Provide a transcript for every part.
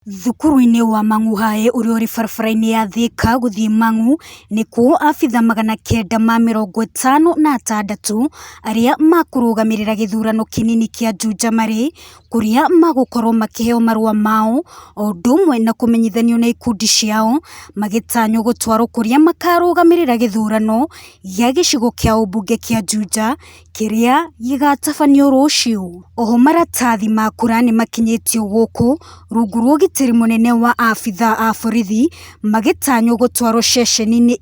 Thukuru-inĩ wa Mang'u High ũrĩa ũrĩ barabara-inĩ ya Thika gũthiĩ Mang'u nĩkuo abitha 956 arĩa makũrũgamĩrĩra gĩthurano kĩnini kĩa Juja marĩ kũrĩa magũkorwo makĩheo marũa mao o ũndũ ũmwe na kũmenyithanio na ikundi ciao magĩtanywo gũtwarwo kũrĩa makarũgamĩrĩra gĩthurano gĩa gĩcigo kĩa ũmbunge kĩa Juja kĩrĩa gĩgatabanio rũciũ. Oho maratathi ma kura nĩmakinyĩtio gũkũ rungu rwa ũgitĩri mũnene wa abithaa a borithi magĩtanywo gũtwarwo ceceni-inĩ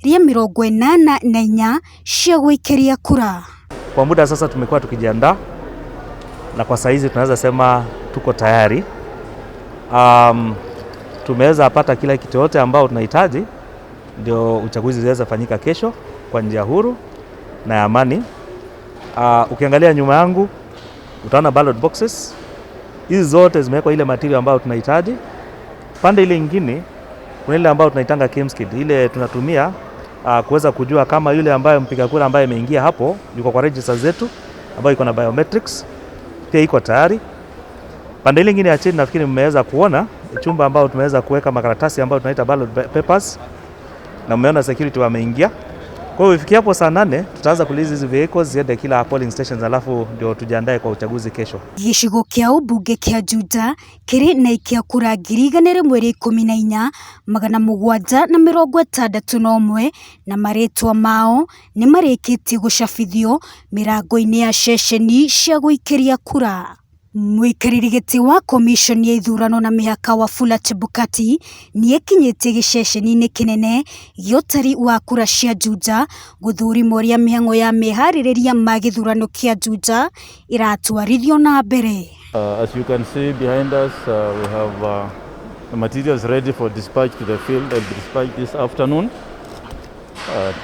184 cia gũikĩria kura. Kwa muda sasa tumekuwa tukijiandaa na kwa saizi tunaweza sema tuko tayari. Tumeweza pata kila kitu yote ambao tunahitaji ndio uchaguzi uweze fanyika kesho kwa njia huru na ya amani. Ukiangalia nyuma yangu utaona ballot boxes hizi zote zimewekwa ile material ambayo tunahitaji. Pande ile ingine kuna ile ambayo tunaitanga KIEMS kit, ile tunatumia kuweza kujua kama yule ambaye mpiga kura ambaye ameingia hapo yuko kwa register zetu ambayo iko na biometrics pia iko tayari. Pande ile ingine ya chini nafikiri mmeweza kuona chumba ambao tumeweza kuweka makaratasi ambayo tunaita ballot papers na mmeona security wameingia. Kwa hiyo ifikia hapo saa 8 tutaanza kurelease hizi vehicles ziende kila polling stations, alafu ndio tujiandae kwa uchaguzi kesho. Gĩcigo kĩa ũmbunge kĩa Juja kĩrĩ na aikia kura 114,761 na marĩtwa mao nĩ marĩkĩtie gũcabithio mĩrango-inĩ ya ceceni cia gũikĩria kura. Mũikarĩri gĩtĩ wa komiconi ya ithurano na mĩhaka Wafula Chebukati nĩekinyĩtie gĩceceni-inĩ kĩnene gĩa ũtari wa kura cia Juja gũthũrima ũrĩa mĩhang'o ya meharĩrĩria ma gĩthurano kĩa Juja ĩratwarithio na mbere. As you can see behind us, we have the materials ready for dispatch to the field. They'll be dispatched this afternoon,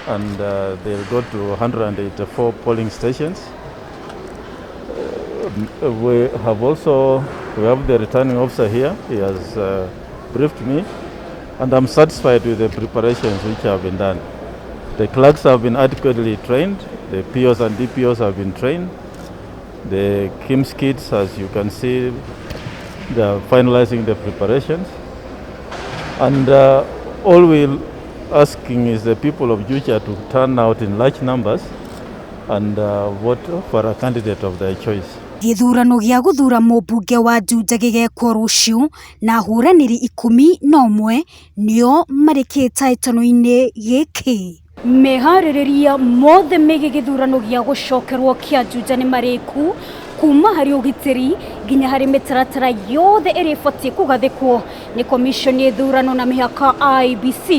and they'll go to 184 polling stations. We have also we have the returning officer here. He has briefed me, and I'm satisfied with the preparations which have been done. The clerks have been adequately trained. The POs and DPOs have been trained. The KIEMS kits, as you can see, they are finalizing the preparations. And all we're asking is the people of Juja to turn out in large numbers and vote for a candidate of their choice. Gĩthurano gĩa gũthura mũmbunge wa Juja gĩgekwo rũciũ na ahũranĩri 11 nĩo marĩ kĩhĩtahĩtano-inĩ gĩkĩ. Meharĩrĩria mothe megiĩ gĩthurano gĩa gũcokerwo kĩa Juja nĩ marĩku kuma harĩ ũgitĩri nginya harĩ mĩtaratara yothe ĩrĩa ĩbatiĩ kũgathĩkwo nĩ komiconi ya ithurano na mĩhaka IEBC,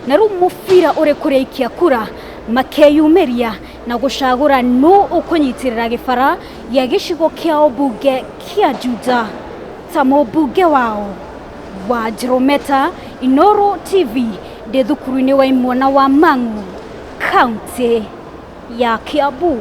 na rĩu mũbira ũrĩ kũrĩ aikia kura makeyumĩria na gũcagũra nũ ũkũnyitĩrĩra gĩbara gĩa gĩcigo kĩa ũmbunge kĩa Juja ta mũmbunge wao. Wa Njirũ Inooro TV ndĩ thukuru-inĩ wa imwana wa Mang'u, kaunti ya Kiambu.